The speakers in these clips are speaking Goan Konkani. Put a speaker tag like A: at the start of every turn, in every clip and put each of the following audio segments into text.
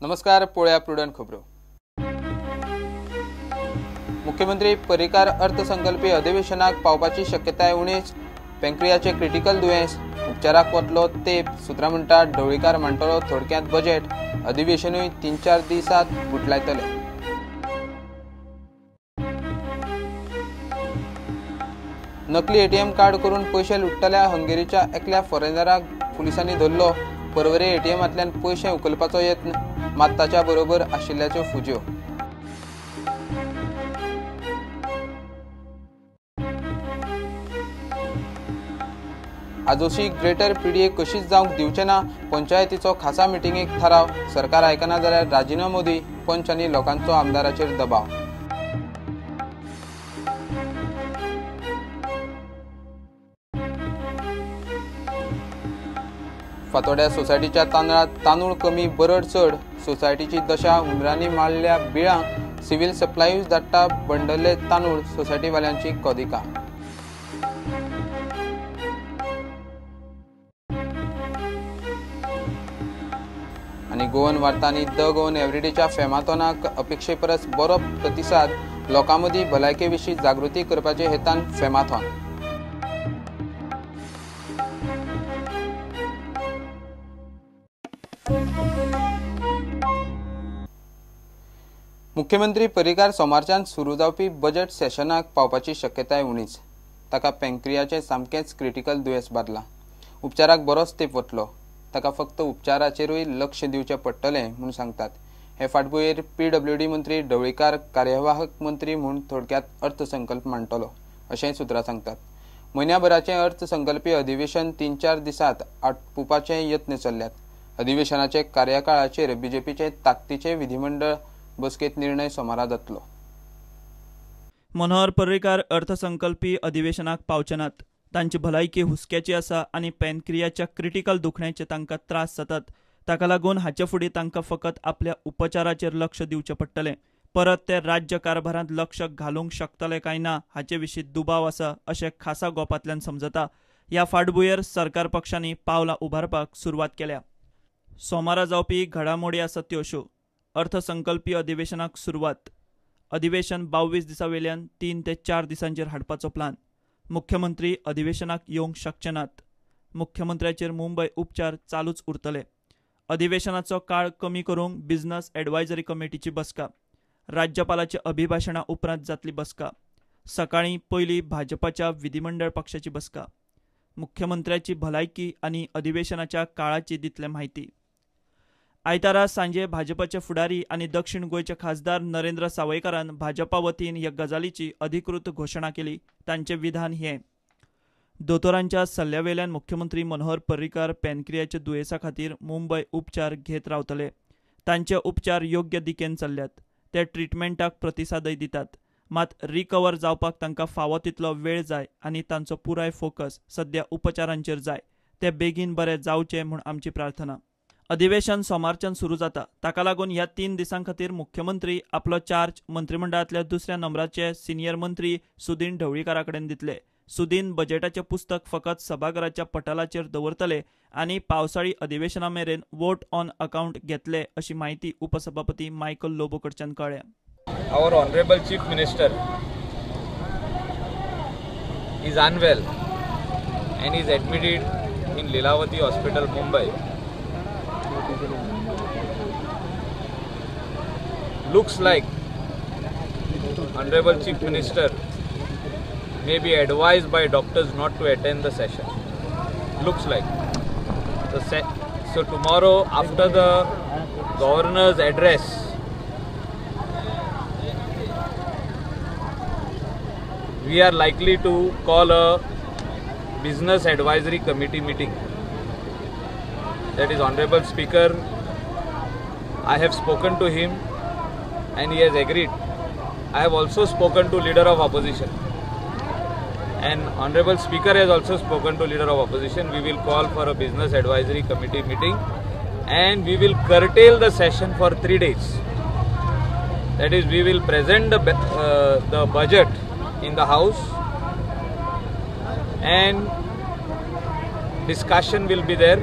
A: नमस्कार, पळोवया प्रुडंट खबरो. मुख्यमंत्री पर्रीकार अर्थसंकल्पी अधिवेशनाक पावपाची शक्यताय उणीच. पेंक्रियाचे क्रिटिकल दुयेंस, उपचाराक वतलो तेप. सुत्रां म्हणटात ढवळीकार मांडटलो थोडक्यांत बजेट. अधिवेशनूय 3-4 दिसांत गुटलायतले. नकली एटीएम कार्ड करून पयशे लुट्टल्या हंगेरीच्या एकल्या फॉरेनराक पुलिसांनी धरलो. परवरे एटीएमांतल्यान पयशे उखलपाचो यत्न, मात ताच्या बरोबर आशिल्ल्याच्यो फुज्यो. आजोशी ग्रेटर पीडीए कशीच जावंक दिवचे ना, पंचायतीचो खासा मिटिंगेक थाराव. सरकार आयकना जाल्यार राजिनामो दी, पंच आनी लोकांचो आमदाराचेर दबाव. फातोड्या सोसायटीच्या तांदळांत तांदूळ कमी बरड चड. सोसायटीची दशा, हुंदरांनी मारल्या बिळां. सिव्हिल सप्लायूच धाडटा बंडले तांदूळ, सोसायटीवाल्यांची कोदिका. आनी गोवन वार्ता आनी the Goan एव्हरीडेच्या फेमाथॉनाक अपेक्षे परस बरो प्रतिसाद. लोकां मदीं भलायके विशीं जागृती करपाचे हेतान फेमाथॉन. मुख्यमंत्री पर्रीकार सोमारच्यान सुरू जावपी बजेट सेशनाक पावपाची शक्यताय उणीच. ताका पेंक्रियाचें सामकेंच क्रिटिकल दुयेंस बादलां. उपचाराक बरोच तेंप वतलो. ताका फक्त उपचाराचेरूय लक्ष दिवचें पडटलें म्हूण सांगतात. हे फाटभुंयेर पीडब्ल्यूडी मंत्री ढवळीकार कार्यवाहक मंत्री म्हूण थोडक्यांत अर्थसंकल्प मांडटलो अशेंय सुत्रां सांगतात. म्हयन्याभराचें अर्थसंकल्पी अधिवेशन 3-4 दिसांत आटपुपाचे यत्न चल्ल्यात. अधिवेशनाचे कार्यकाळाचेर बीजेपीचे ताकदीचे विधिमंडळ बसकेंत निर्णय सोमारा जातलो.
B: मनोहर पर्रीकार अर्थसंकल्पी अधिवेशनाक पावचे नात. तांची भलायकी हुस्क्याची आसा आनी पेनक्रियाच्या क्रिटिकल दुखण्याचे तांकां त्रास जातात. ताका लागून हाचे फुडें तांकां फकत आपल्या उपचाराचेर लक्ष दिवचें पडटलें. परत ते राज्य कारभारांत लक्ष घालूंक शकतले काय ना हाचे विशीं दुबाव आसा अशें खासा गोपांतल्यान समजता. ह्या फाटभुंयेर सरकार पक्षांनी पावलां उबारपाक सुरवात केल्या. सोमारा जावपी घडामोडी आसात त्यो अश्यो. अर्थसंकल्पी अधिवेशनाक सुरवात. अधिवेशन 22 दिसां वेल्यान 3 ते 4 दिसांचेर हाडपाचो प्लान. मुख्यमंत्री अधिवेशनाक येवंक शकचे नात. मुख्यमंत्र्याचेर मुंबय उपचार चालूच उरतले. अधिवेशनाचो काळ कमी करूंक बिझनस एडवायजरी कमिटीची बसका. राज्यपालाच्या अभिभाशणा उपरांत जातली बसका. सकाळीं पयली भाजपाच्या विधिमंडळ पक्षाची बसका. मुख्यमंत्र्याची भलायकी आनी अधिवेशनाच्या काळाची दितले म्हायती. आयतारा सांजे भाजपाचे फुडारी आनी दक्षिण गोंयचे खासदार नरेंद्र सावयकारान भाजपा वतीन ह्या गजालीची अधिकृत घोशणा केली. तांचें विधान हें. दोतोरांच्या सल्ल्यावेल्यान मुख्यमंत्री मनोहर पर्रीकार पेनक्रियाच्या दुयेंसा खातीर मुंबय उपचार घेत रावतले. तांचे उपचार योग्य दिकेन चल्ल्यात. ते ट्रिटमेंटाक प्रतिसादय दितात. मात रिकवर जावपाक तांकां फावो तितलो वेळ जाय आनी तांचो पुराय फोकस सद्या उपचारांचेर जाय. ते बेगीन बरे जावचे म्हूण आमची प्रार्थना. अधिवेशन सोमारच्यान सुरू जाता. ताका लागून ह्या 3 दिसां खातीर मुख्यमंत्री आपलो चार्ज मंत्रिमंडळांतल्या दुसऱ्या नंबराचे सिनियर मंत्री सुदीन ढवळीकारा कडेन दितले. सुदीन बजेटाचें पुस्तक फकत सभाघराच्या पटलाचेर दवरतले आनी पावसाळी अधिवेशना मेरेन वोट ऑन अकाउंट घेतले अशी म्हायती उपसभापती मायकल लोबो कडच्यान कळ्ळ्या.
C: Our honourable chief minister is unwell and is admitted in Lilavati hospital, Mumbai. Looks like Honorable Chief Minister may be advised by doctors not to attend the session. Looks like. So tomorrow after the governor's address, we are likely to call a business advisory committee meeting. That is Honorable Speaker, I have spoken to him and he has agreed. I have also spoken to Leader of Opposition and Honorable Speaker has also spoken to Leader of Opposition. We will call for a business advisory committee meeting and we will curtail the session for 3 days. That is, we will present the budget in the House and discussion will be there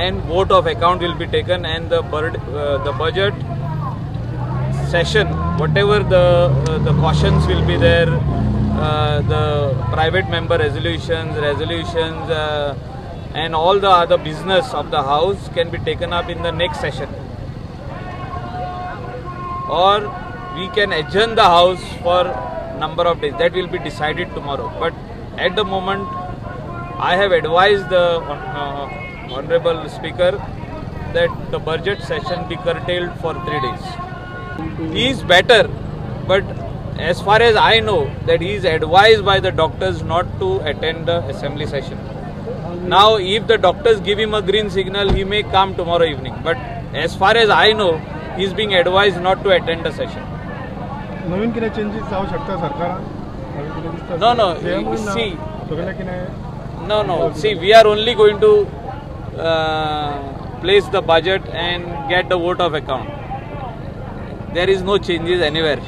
C: and vote of account will be taken and the budget session, whatever the cautions will be there, the private member resolutions and all the other business of the house can be taken up in the next session, or we can adjourn the house for number of days. That will be decided tomorrow. But at the moment, I have advised the Honorable Speaker that the budget session be curtailed for 3 days. He is better, but as far as I know, that he is advised by the doctors not to attend the assembly session. Now, if the doctors give him a green signal, he may come tomorrow evening. But as far as I know, he is being advised not to attend the session.
D: नवीन कितें चेंजीस जावं शकता सरकारान?
C: No, no. See, no, no. See, we are only going to place the budget and get the vote of account. There is no changes anywhere.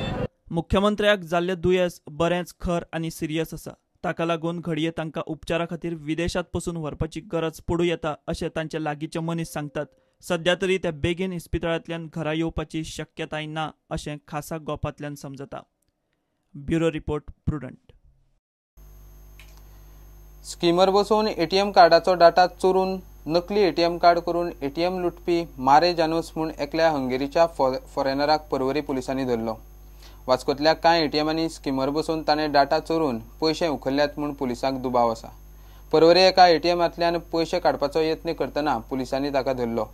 B: मुख्यमंत्र्याक जाल्लें दुयेंस बरेंच खर आनी सिरियस आसा. ताका लागून घडये तांकां उपचारा खातीर विदेशांत पसून व्हरपाची गरज पडूं येता अशें तांचे लागींचे मनीस सांगतात. सध्या तरी ते बेगीन इस्पितळांतल्यान घरा येवपाची शक्यताय ना अशें खासा गोपांतल्यान समजता. Bureau report, Prudent.
A: Skimmer बसोवन एटीएम कार्डाचो डाटा चोरून नकली एटीएम कार्ड करून एटीएम लुटपी मारे जानोस म्हूण एकल्या हंगेरीच्या फॉरेनराक पर्वरी पुलिसांनी धरलो. वास्कोतल्या कांय एटीएमांनी स्किमर बसोवन ताणें डाटा चोरून पयशे उखल्ल्यात म्हूण पुलिसांक दुबाव आसा. पर्वरी एका एटीएमांतल्यान पयशे काडपाचो यत्न करतना पुलिसांनी ताका धरलो.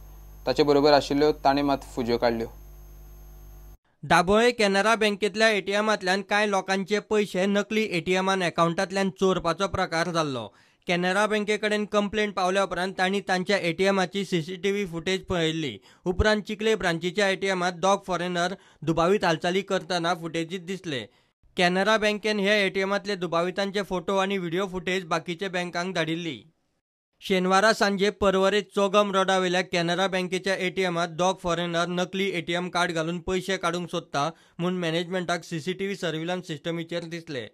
A: ताचे बरोबर आशिल्ल्यो ताणें मात फुज्यो काडल्यो.
E: दाबोळे कॅनरा बँकेतल्या एटीएमांतल्यान कांय लोकांचे पयशे नकली एटीएमान अकावंटांतल्यान चोरपाचो प्रकार जाल्लो. कॅनरा बँकेकडेन कंप्लेंट पावल्या उपरांत तांणी तांच्या एटीएमाची सीसीटीव्ही फुटेज पळयल्ली. उपरांत चिखले ब्रांचीच्या एटीएमांत दोग फॉरेनर दुबावीत हालचाली करतना फुटेजीत दिसले. कॅनरा बँकेन ह्या एटीएमांतले दुबावितांचे फोटो आनी व्हिडिओ फुटेज बाकीच्या बँकांक धाडिल्ली. शेनवारा सांजे पर्वरे चोगम रोडावेल्या कॅनरा बँकेच्या एटीएमांत दोग फॉरेनर नकली एटीएम कार्ड घालून पयशे काडूंक सोदता म्हूण मॅनेजमेंटाक सीसीटीव्ही सर्व्हिलन्स सिस्टमीचेर दिसले.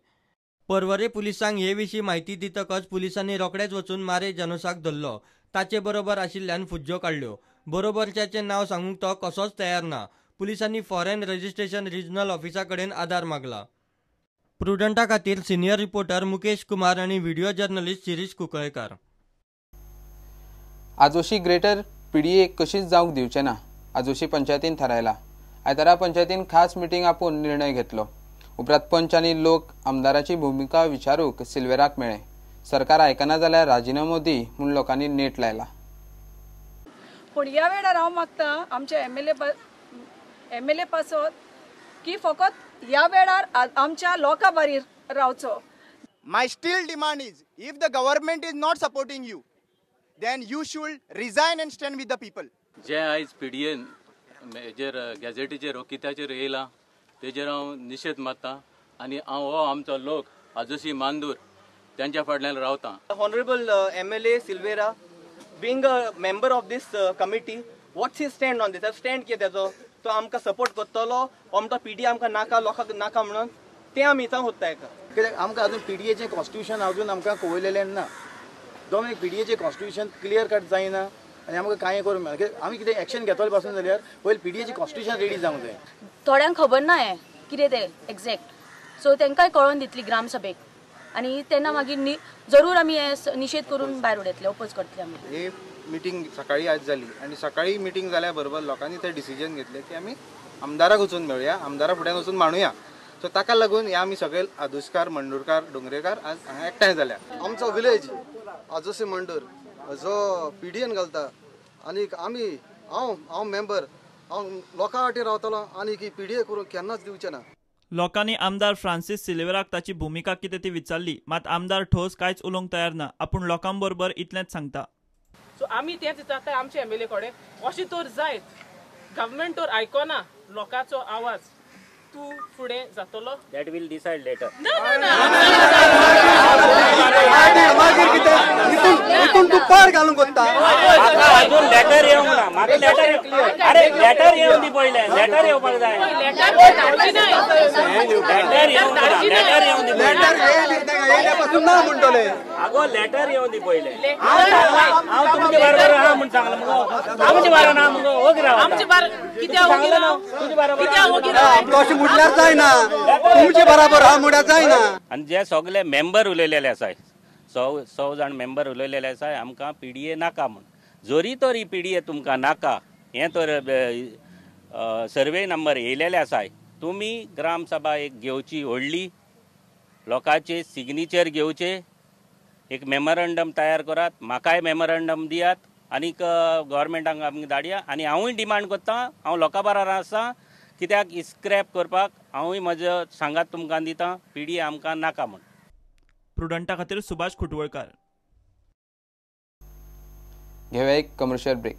E: पर्वरे पुलिसांक हे विशीं म्हायती दितकच पुलिसांनी रोखडेच वचून मारे जानोसाक धरलो. ताचे बरोबर आशिल्ल्यान फुज्ज्यो काडल्यो. बरोबरच्याचें नांव सांगूंक तो कसोच तयार ना. पुलिसांनी फॉरेन रजिस्ट्रेशन रिजनल ऑफिसा कडेन आदार मागला. प्रुडंटा खातीर सिनियर रिपोर्टर मुकेश कुमार आनी video journalist Shirish Kunkalekar.
A: Ajoshi greater PDA कशीच जावंक दिवचे ना, आजोशी पंचायतीन थारायला. आयतारा पंचायतीन खास मिटींग आपोवन निर्णय घेतलो. उपरांत पंच आनी लोक आमदाराची भुमिका विचारूंक सिल्वेराक मेळ्ळे. सरकार आयकना जाल्यार राजिनामो दी म्हूण लोकांनी नेट लायला.
F: पूण ह्या वेळार हांव मागता आमच्या एमएलए पासत की फकत ह्या वेळार आमच्या लोकां बारीर रावचो.
G: My still demand is, if the government is not supporting you, then you should resign and stand with the people.
H: जे आयज पीडीएन हेजेर गॅझेटीचेर कित्याचेर येयला तेजेर हांव निशेध मारता आनी हांव हो आमचो लोक आजोशी मांदूर त्यांच्या फाटल्यान रावता.
I: Honourable MLA Silveira being a member of this committee, what's his stand on this? Stand कितें तेजो? तो आमकां सपोर्ट करतलो वो म्हणटा पीडीए आमकां नाका, लोकांक नाका म्हणून तें आमी विचारूंक सोदता हेका.
J: कित्याक आमकां अजून पीडीएचें कॉन्स्टिट्यूशन अजून आमकां कळयलेलें ना. जो मेरेन पीडीएचें कॉन्स्टिट्यूशन क्लियर कट जायना आनी आमकां कांय करूंक मेळना. कित्याक आमी कितें एक्शन घेतले पासून जाल्यार पयलीं पीडीएचें कॉन्स्टिट्यूशन रेडी जावंक जाय.
K: थोड्यांक खबर ना हें कितें तें एग्जॅक्ट, सो तांकांय कळोवन दितली ग्रामसभेक आनी तेन्ना मागीर जरूर आमी हें निशेध करून भायर उडयतले, ओपोज करतले आमी.
L: ही मिटींग सकाळी आज जाली आनी सकाळी मिटींग जाल्या बरोबर लोकांनी ते डिसिजन घेतले की आमी आमदाराक वचून मेळुया, आमदारा फुड्यान वचून मांडुया. सो ताका लागून हे आमी सगळे आदोस्कार, मंडूरकार, डोंगरेकार आज हांगा एकठांय जाल्या.
M: आमचो विलेज आजोसी मंडूर जो पीडीएन घालता आनी आमी हांव मेंबर हांव लोकां वाटेर रावतलो आनी ही पीडीए करूंक केन्नाच दिवचें ना.
B: लोकांनी आमदार फ्रांसीस सिल्वेराक ताची भुमिका कितें ती विचारली, मात आमदार ठोस कांयच उलोवंक तयार ना. आपूण लोकां बरोबर इतलेंच सांगता.
N: सो आमी तेंच विचारता आमच्या एमएलए कडेन, अशें तर जायत गव्हर्मेंट तर आयकना लोकांचो आवाज, तूं फुडें जातलो?
O: That will decide later.
M: मागीर कितें हितून तूं पार घालूंक कोत्ता?
O: अजून लेटर येवंक ना. म्हाका लेटर, अरे लेटर येवन दी पयलें, लेटर येवपाक जाय. लेटर येवन दी,
M: लेटर ना म्हणटले.
O: आगो लेटर येवन दी पयलें. हांव तुमचे बरोबर आहा म्हूण सांगलां मुगो, आमचे बरोबर ना मुगो. ओगी राव,
M: तशें म्हटल्यार जायना, तुमचे बराबर हा म्हळ्यार जायना.
O: आनी जे सगळे मेंबर उलयलेले आसाय, 100 जाण मेंबर उलयलेले आसाय, आमकां पीडीए नाका म्हूण. जरी तर ही पीडीए तुमकां नाका हें तर सर्वे नंबर येयलेले आसाय, तुमी ग्रामसभा एक घेवची व्हडली, लोकांचे सिग्नेचर घेवचे, एक मेमोरंडम तयार करात, म्हाकाय मेमोरंडम दियात आनीक गव्हर्मेंटाक आमी धाडया. आनी हांवूय डिमांड करता, हांव लोकां बराबर आसा, कित्याक स्क्रॅप करपाक हांवूय म्हजो सांगात तुमकां दिता, पीडीए आमकां नाका म्हूण.
B: प्रुडंटा खातीर सुभाष खुटवळकार.
A: घेवया एक कमर्शियल ब्रेक.